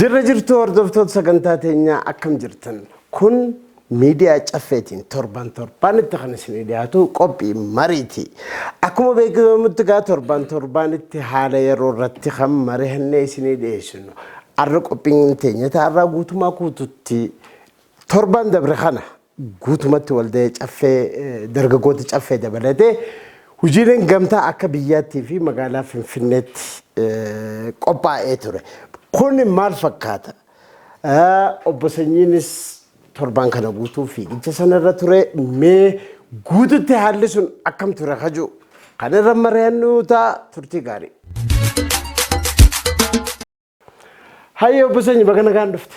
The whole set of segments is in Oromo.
Jirra jirtu, hordoftoota sagantaa teenyaa, akkam jirtan? Kun miidiyaa Caffeetiin torban torbaanitti kan isin dhiyaatu qophii mariiti. Akkuma beekamutti gaa torban torbaanitti haala yeroo irratti kan mari'annee isinii dhiyeessinu. Arra qophiin teenya ta'arraa guutumaa guututti torban dabre kana guutumatti walda'ee Caffee, dargaggoota Caffee dabalatee hojiileen gamtaa akka biyyaattii fi magaalaa Finfinneetti qophaa'ee ture. Kun maal fakkaata? Obbo Sanyiinis torban kana guutuu fiigicha sanarra ture. Mee guututti haalli sun akkam ture kaju kan irra mari'annu ta'a. Turtii gaarii. Hayyee, Obbo Sanyii, baga nagaan dhufte.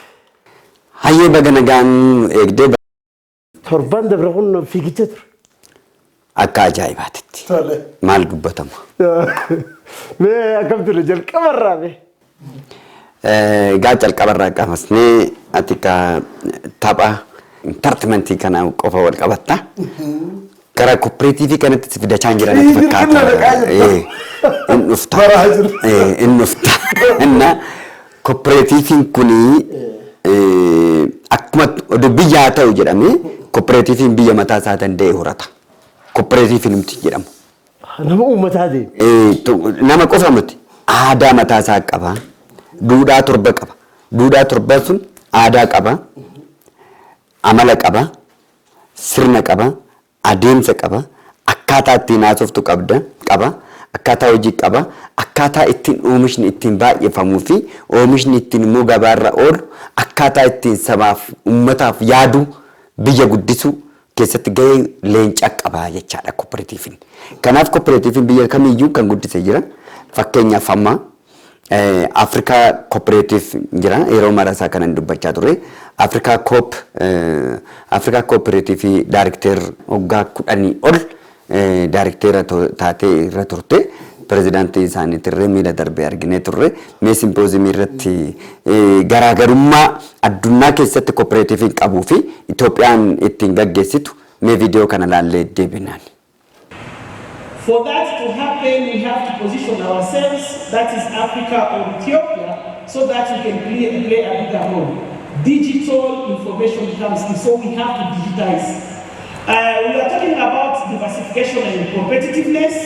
Hayyee, baga nagaan eegdee. Torban dabre kun fiigicha ture. Akka ajaa'ibaatitti. Maal dubbatama? Mee akkam ture jalqabarraa mee? Egaa jalqabarraa qamasnee ati ka tapha intartimentii kana qofa wal qabatta. Gara kooperaatiivii kanatti si fidachaa hin jiran natti fakkaata. In dhufta. In dhufta. Inna kooperaatiiviin kuni akkuma oduu biyya haa ta'u jedhamee kooperaatiiviin biyya mataa isaa danda'e horata. Kooperaatiiviin numti jedhamu. Nama uummataa deema. Nama qofa miti. Aadaa mataa isaa qaba. Duudhaa torba qaba. Duudhaa torban sun aadaa qaba. Amala qaba. Sirna qaba. Adeemsa qaba. Akkaataa ittiin haasoftu qabda qaba. Akkaataa hojii qaba. Akkaataa ittiin oomishni ittiin baay'ifamuu fi oomishni ittiin immoo gabaarra oolu, akkaataa ittiin sabaaf uummataaf yaadu, biyya guddisuu keessatti gahee leencaa qaba jechaadha kooperaatiiviin. Kanaaf kooperaatiiviin biyya kamiyyuu kan guddise jira. Fakkeenyaaf amma Afrikaa Cooperative jira, yeroo marasaa kanan dubbachaa ture. Afrikaa Coop, Afrikaa Cooperative director waggaa 10 ol daarikteera taatee irra turte. Pirezidaantii isaaniitirree miila darbee arginee turre. Mee simpoozimii irratti garaagarummaa addunyaa keessatti kooperaatiiviin qabuu fi Itoophiyaan ittiin gaggeessitu mee viidiyoo kana laallee deebinaan. For that to happen, we have to position ourselves, that is Africa or Ethiopia, so that we can play a bigger role. Digital information becomes key, so we have to digitize. We are talking about diversification and competitiveness.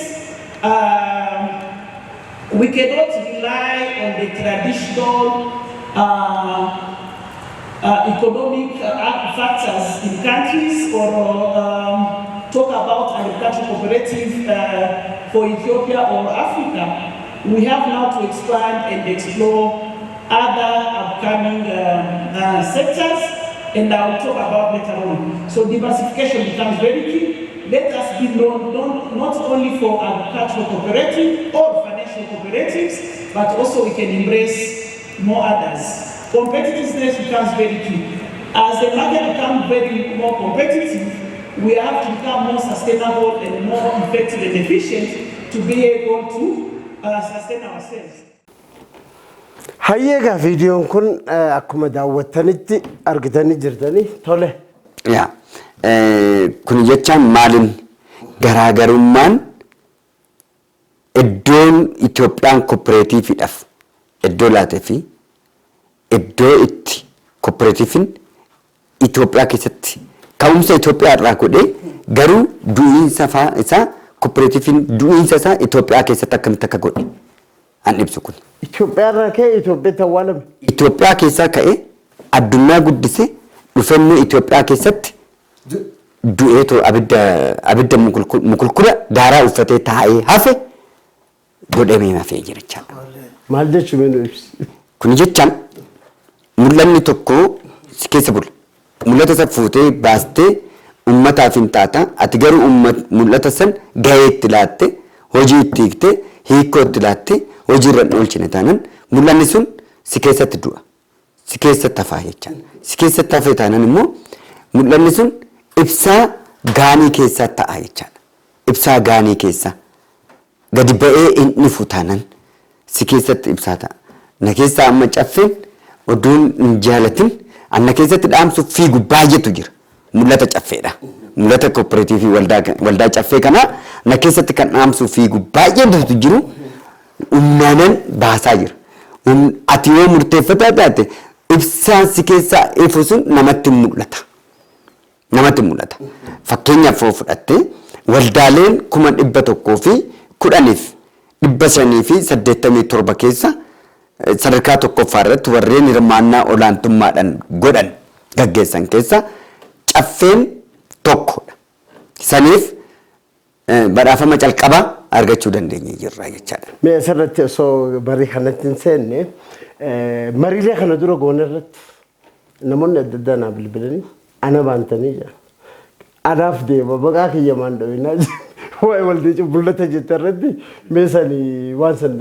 We cannot rely on the traditional economic factors in countries or talk about agricultural cooperative for Ethiopia or Africa. We have now to expand and explore other upcoming sectors, and I will talk about later on. So diversification becomes very key. Let us be known not only for agricultural cooperative or financial cooperatives, but also we can embrace more others. Competitiveness becomes very key. As the market becomes very more competitive, we have to become more sustainable and more effective and efficient to be able to sustain ourselves. Hayyee, egaa viidiyoon kun akkuma daawwattanitti argitanii jirtanii, tole. Yaa, kun jechaan maalin garaagarummaan iddoon Itoophiyaan kooperaatiiviidhaaf iddoo laatee fi iddoo itti kooperaatiiviin Itoophiyaa keessatti ka'umsa Itoophiyaa irraa godhee garuu du'iinsa isaa, kooperaatiiviin du'iinsa isaa Itoophiyaa keessatti akkamitti akka godhe an ibsu kun. Itoophiyaa irraa ka'ee Itoophiyaatti awwaalame. Itoophiyaa keessaa ka'ee addunyaa guddisee dhufennoo Itoophiyaa keessatti du'eetoo abidda mukulkula daaraa uffatee taa'ee hafe godhamee hafee jira jechaadha. Maal jechuun, mee nu ibsi? Kun jechaan mul'anni tokko si keessa bula. Mul'ata isa fuutee baastee uummataaf hin taata. Ati garuu mul'ata san gahee itti laatte, hojii itti hiiktee, hiikoo itti laatte hojii irra hin oolchine taanaan mul'anni sun si keessatti du'a. Si keessatti hafaa jechaadha. Si keessatti hafee taanaan immoo mul'anni sun ibsaa gaanii keessaa ta'a jechaadha. Ibsaa gaanii keessaa gadi ba'ee hin dhufu taanaan si keessatti ibsaa ta'a. Na keessaa amma Caffeen oduun hin jaalatin anna keessatti dhaamsuuf fiigu baay'eetu jira. Mul'ata Caffeedha. Mul'ata kooperaatiivii waldaa Caffee kanaa na keessatti kan dhaamsuuf fiigu baay'eetu jiru. Humnaanan baasaa jira. Ati yoo murteeffataa taate, ibsaan si keessaa ifu sun namatti mul'ata. Namatti mul'ata. Fakkeenyaaf yoo fudhatte, waldaaleen 110,587 keessa sadarkaa tokkoffaa irratti warreen hirmaannaa olaantummaadhaan godhan gaggeessan keessa Caffeen tokkodha. Saniif badhaafama calqabaa argachuu dandeenye jirra jechaadha. Mee asirratti osoo marii kanatti hin seenne, mariilee kana dura goone irratti namoonni adda addaa naa bilbilanii ana baantanii jedhan. Anaaf deema, maqaa kiyya maan dhawinaa jedhan. Waa'ee waldee mul'ata jette irratti mee sanii waan san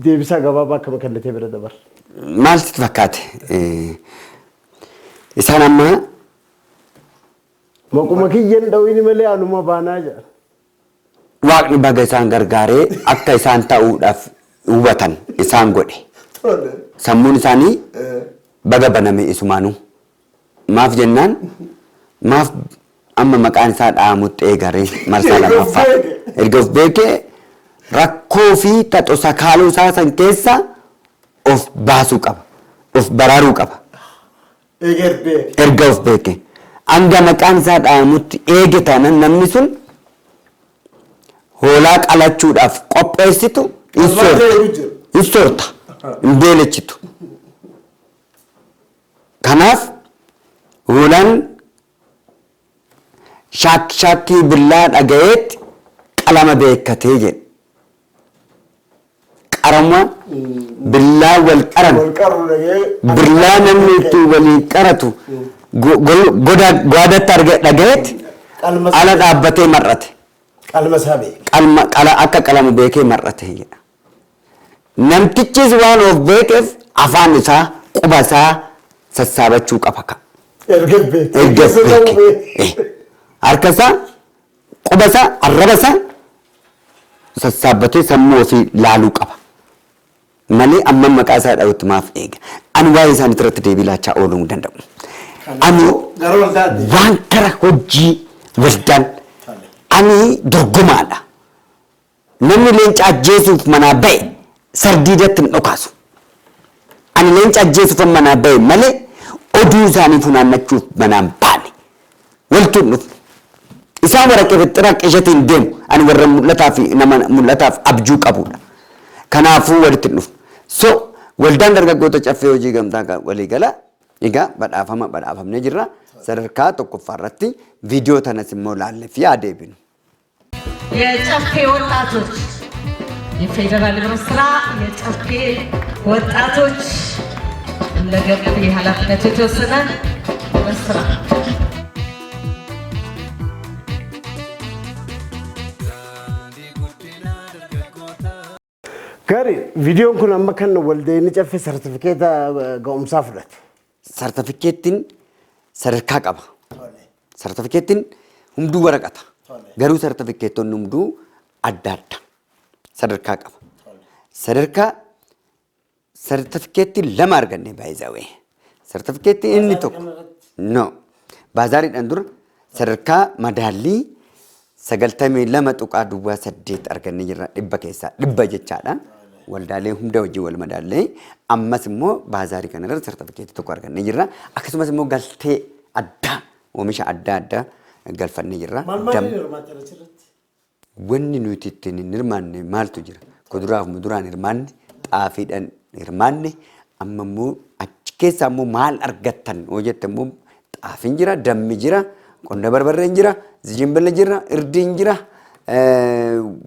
deebisaa gabaabaa akkama kennitee bira dabarra. Maal sitti fakkaate? Isaan amma Maquma kiyyan dhawini malee anuma baanaa jedhan. Waaqni baga isaan gargaaree akka isaan ta'uudhaaf hubatan isaan godhe. Sammuun isaanii baga baname isumaanuu. Maaf jennaan, maaf amma maqaan isaa dha'amutti eegaree marsaa lammaffaa. Erga of beekee rakkoo fi taxo sakaaluu isaa san keessa of baasuu qaba. Of baraaruu qaba. Erga of beeke. Hanga maqaan isaa dha'amutti eege taanaan, namni sun hoolaa qalachuudhaaf qopheessitu hin soorta. Hin soorta. Hin beelechitu. Kanaaf hoolaan shaakkii billaa dhagayeetti qalama beekkatee jedhe. Qarama billaa wal qaran, billaa namni ittiin waliin qaratu godaatti arga dhagayeetti ala dhaabbatee mar'ate. Qalma isaa beeke. Qalma qala akka qalamu beekee mar'ate jedha. Namtichis waan of beekeef afaan isaa, quba isaa sassaabachuu qaba ka. Erga beeke. Erga of beeke. Harka isaa, quba isaa, arraba isaa sassaabbatee sammuu ofii laaluu qaba. Malee amma maqaa isaa dha'utti maaf eega? Ani waa'ee isaanii irratti deebii laachaa ooluu hin danda'u. Ani Gara waldaatti. waan kara hojii waldaan ani dorgomaadha. Namni leenca ajjeesuuf manaa ba'e sardiidatti hin dhokaasu. Ani leenca ajjeesuuf manaa ba'e malee oduu isaanii funaannachuuf manaa hin baane. Waltu hin dhufne. Isaan waraqee fixxiraa qishatiin deemu. Ani warra mul'ataa fi nama mul'ataaf abjuu qabudha. Kanaafuu walitti hin dhufne. So waldaan dargaggoota Caffee Hojii Gamtaa kan waliigala egaa badhaafama badhaafamnee jirra. Sadarkaa tokkoffaa irratti viidiyoo tanas immoo laallee fi haa deebinu. የጨፌ ወጣቶች፣ የፌዴራል ህብረት ስራ የጨፌ ወጣቶች ሁለገብ ኃላፊነቱ የተወሰነ ህብረት ስራ። Gaarii, viidiyoon kun amma kan waldeenni Caffee sartifikeeta ga'umsaa fudhate. Sartifikeettiin sadarkaa qaba. Sartifikeettiin hunduu waraqata. Garuu sartifikeettonni hunduu adda adda. Sadarkaa qaba. Sadarkaa sartifikeettii lama arganne baay'izawee. Sartifikeettii inni tokko no baazaariidhaan dura sadarkaa madaallii 92.08 argannee jirra, dhibba keessaa dhibba jechaadha. Waldaalee hunda wajjin wal madaallee ammas immoo baazaarii kanarra sartifikeettii tokko argannee jirra. Akkasumas immoo galtee addaa, oomisha adda addaa galfannee jirra. Maal maaliin hirmaattan achirratti? Wanni nuti ittiin hin hirmaanne maaltu jira? Kuduraaf muduraan hirmaanne, xaafiidhaan hirmaanne, amma immoo achi keessaa immoo maal argattan yoo jette immoo xaafiin jira, dammi jira, qonna barbarreen jira, zijimbila jira, irdiin jira,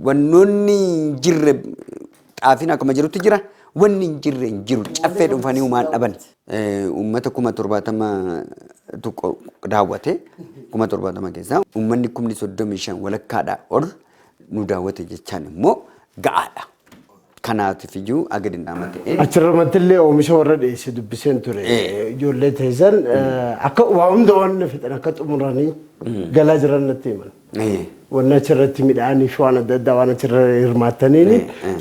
wannoonni hin jirre, xaafiin akkuma jirutti jira, wanni hin jirre hin jiru. Caffee dhufanii humaan dhaban. Uummata 70,000 tokko daawwate, 70,000 keessaa uummanni 35,000 walakkaadhaa ol nu daawwate jechaan immoo ga'aadha. Kanaatiif iyyuu aga danda'ama ta'e. Achirratti illee oomisha warra dhiyeesse dubbiseen ture. Ijoollee teessan akka waa hunda waan fixan akka xumuranii galaa jiran natti himan. Wanni achirratti midhaanii fi waan adda addaa waan achirra hirmaattaniin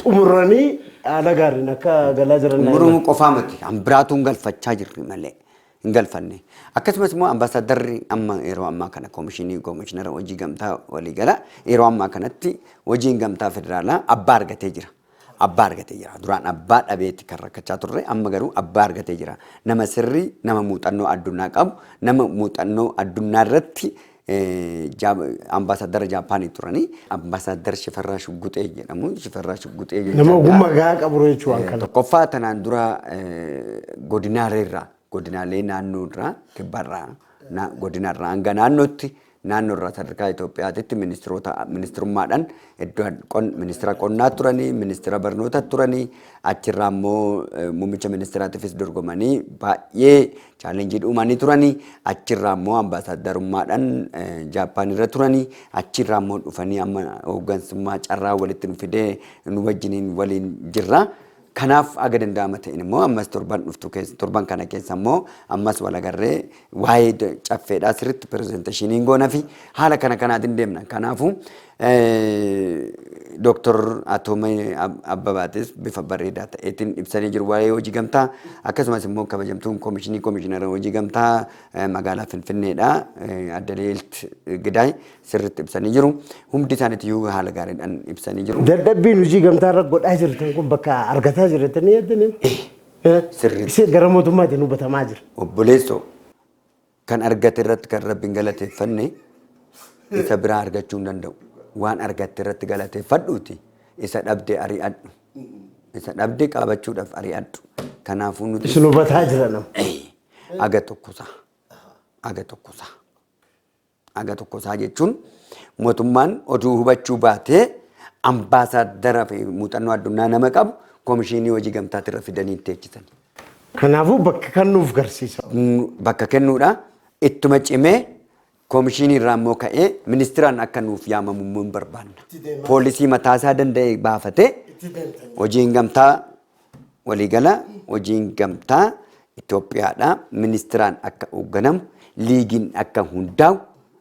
xumuranii haala gaariin akka galaa jiran na himan. Xumuruu qofaa miti, kan biraatu hin galfachaa jirri malee hin galfanne. Akkasumas immoo ambaasaaddarri amma yeroo ammaa kana koomishinii koomishinara hojii gamtaa waliigala yeroo ammaa kanatti hojiin gamtaa federaalaa abbaa argatee jira. Abbaa argatee jira. Duraan abbaa dhabeetti kan rakkachaa turre, amma garuu abbaa argatee jira. Nama sirrii, nama muuxannoo addunyaa qabu, nama muuxannoo addunyaa irratti ambaasaadara Jaapaanii turanii, ambaasaadara Shifarraa Shugguxee jedhamu. Shifarraa Shugguxee Nama ogummaa gahaa qabu jechuun waan kana. Tokkoffaa tanaan dura godinaalee irraa, godinaalee naannoo irraa, kibbarraa, godinarraa hanga naannootti, naannoo irraa sadarkaa Itoophiyaatitti ministiroota ministirummaadhaan iddoo ministira qonnaa turanii, ministira barnoota turanii, achirraa immoo muummicha ministiraatiifis dorgomanii baay'ee challenge uumanii turanii, achirraa immoo ambaasaaddarummaadhaan Jaappaan irra turanii, achirraa immoo dhufanii amma hooggansummaa carraa walitti nu fidee nu wajjiniin waliin jirra. Kanaaf aga danda'ama ta'in immoo ammas torban dhuftu keessa, torban kana keessa immoo ammas wal agarree waa'ee caffeedhaa sirriitti presentation goona fi haala kana kanaatiin deemna. Kanaafuu Dooktor Atoomee Abbabaatis bifa bareedaa ta'eetiin ibsanii jiru waa'ee hojii gamtaa, akkasumas immoo kabajamtuun koomishinii koomishinara hojii gamtaa magaalaa Finfinneedha. Adda Leelt Gidaay sirriitti ibsanii jiru. Hundi isaaniitiyyuu haala gaariidhaan ibsanii jiru. Dadhabbiin hojii gamtaa irra godhaa jirtan kun bakka argataa jirtanii yaaddanii? Sirriitti. Isin gara mootummaatiin hubatamaa jira. Obboleessoo, kan argate irratti kan Rabbiin galateeffanne isa biraa argachuu hin danda'u. Waan argatte irratti galateeffadhuuti isa dhabde ari'adhu. Isa dhabde qabachuudhaaf ari'adhu. Kanaafuu nuti Isin hubataa jira nama. Aga tokkosaa. Aga tokkosaa. Aga tokkosaa jechuun mootummaan oduu hubachuu baatee ambaasaaddara fi muuxannoo addunyaa nama qabu koomishinii hojii gamtaatirra fidanii itti teechisan. Kanaafuu bakka kan nuuf garsiisa. Bakka kennuudha. Ittuma cimee koomishinii irraa immoo ka'ee ministiraan akka nuuf yaamamu immoo hin barbaanna. Poolisii mataasaa danda'e baafatee hojiin gamtaa waliigala hojiin gamtaa Itoophiyaadha. Ministiraan akka hoogganamu, liigiin akka hundaa'u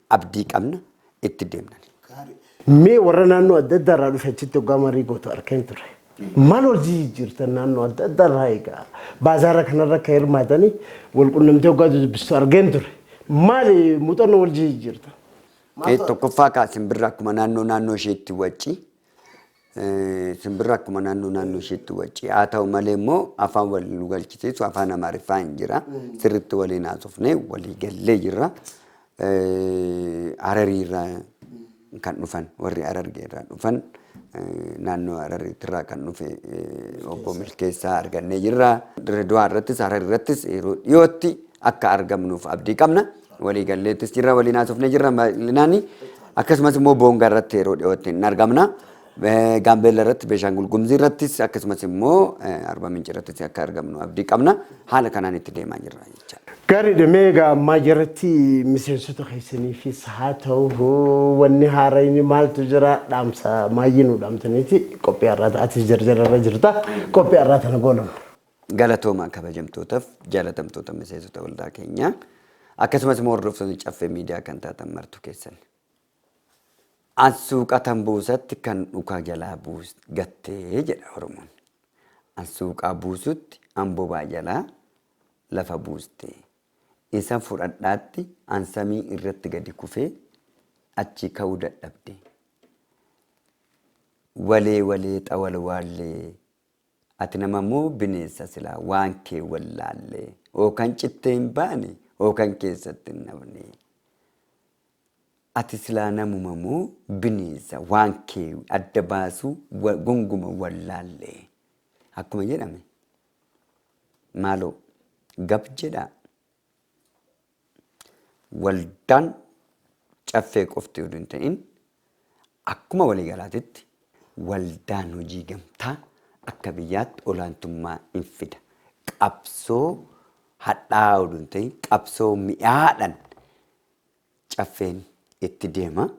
abdii qabna, itti deemna. Mee warra naannoo adda addaa irraa dhufe achitti hoggaa marii gootu arkeen ture. Maal hojii jijjiirtan naannoo adda addaa irraa egaa baazaara kanarra akka hirmaatanii wal qunnamtee hoggaa dubbistu argeen ture. Maali muuxannoo wal jijjiirtan? Tokkoffaa kaa simbirra akkuma naannoo naannoo isheetti wacci. Simbirra akkuma naannoo naannoo isheetti wacci. Haa ta'u malee immoo afaan wal nu galchisiisu afaan Amaariffaa hin jira. Sirriitti waliin haasofnee walii gallee jirra. Hararii irraa kan dhufan, warri Harargee irraa dhufan, naannoo Harariitirraa kan dhufe obbo Milkeessaa argannee jirra. Dirreedawaa irrattis Harar irrattis yeroo dhiyootti akka argamnuuf abdii qabna. Walii galleettis jirra, waliin haasofnee jirra bal'inaani. Akkasumas immoo Boongaa irratti yeroo dhiyootti hin argamna. Gaambeella irratti, Beeshaangul Gumzii irrattis, akkasumas immoo Arba Minci irrattis akka argamnu abdii qabna. Haala kanaan itti deemaa jirra jechaadha. Gaariidha. Mee egaa ammaa jalatti miseensota keessaniifis haa ta'u wanni haarayni maaltu jira, dhaamsa maayyii nu dhaamtaniiti qophii har'aa atis jarjararra jirta, qophii har'aa tana goolabna. Galatoomaa kabajamtootaaf jaalatamtoota miseensota waldaa keenyaa, akkasumas immoo hordoftoonni Caffee Miidiyaa kan taatan martu keessan. Ansuuqatan buusatti kan dhukaa jalaa buus gattee jedha Oromoon. Ansuuqaa buusutti ambobaa jalaa lafa buuste. Isa fudhadhaatti ansamii irratti gadi kufee achii ka'uu dadhabde. Walee walee xawalwaallee, ati nama moo bineensa silaa waan kee wallaallee, yookaan cittee hin baane yookaan keessatti hin hafne. Ati silaa namuma moo bineensa waan kee adda baasuu gonguma wallaallee. Akkuma jedhame, maaloo gab jedhaa, waldaan Caffee qofti oduu hin ta'in akkuma waliigalaatitti waldaan hojii gamtaa akka biyyaatti olaantummaa hin fida. Qabsoo hadhaa'aa oduu hin ta'in qabsoo mi'aadhaan Caffeen itti deema.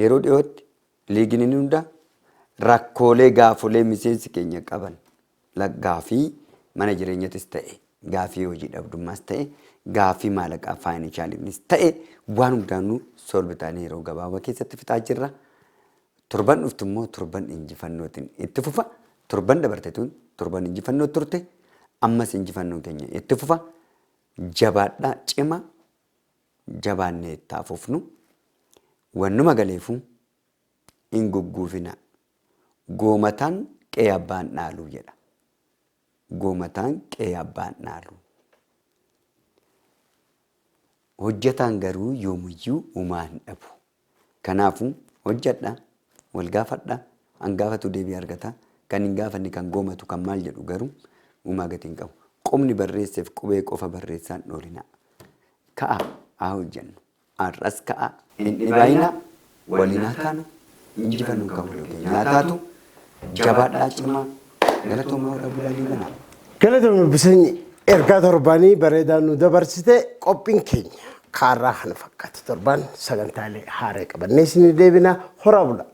Yeroo dhiyootti liigiin inni hundaa rakkoolee gaafolee miseensi keenya qaban, gaafii mana jireenyatis ta'e, gaafii hojii dhabdummaas ta'e, gaafii maallaqaa financialiinis ta'e, waan hundaanuu solve ta'anii yeroo gabaabaa keessatti fixaa jirra. Torban dhuftu immoo torban injifannootiin itti fufa. Torban dabarte tun torban injifannoo turte. Ammas injifannoon keenya itti fufa. Jabaadhaa, cima, jabaannee itti haa fufnu. Wannuma galeefuu hin gugguufina. Goomataan qe'ee abbaan dhaalu jedha. Goomataan qe'ee abbaan dhaalu. Hojjetaan garuu yoomiyyuu uumaa hin dhabu. Kanaafuu hojjedha, wal gaafadha, an gaafatu deebii argata. Kan hin gaafanne kan goomatu kan maal jedhu garuu uumaa gatii hin qabu. Qubni barreesseef qubee qofa barreessaan dhoolina. Ka'a haa hojjennu. Har'as ka'a. Hin dhibaayina waliin haa taanu. Injifannoon kan walii keenyaa taatu. Jabaadhaa cimaa. Galatoomaa warra bulaa liibanaa. Galatoomii Bisanyi ergaa torbanii bareedaa nu dabarsite. Qophiin keenya kaarraa kana fakkaata. Torbaan sagantaalee haaraa qabannee isinii deebina. Horaa bulaa.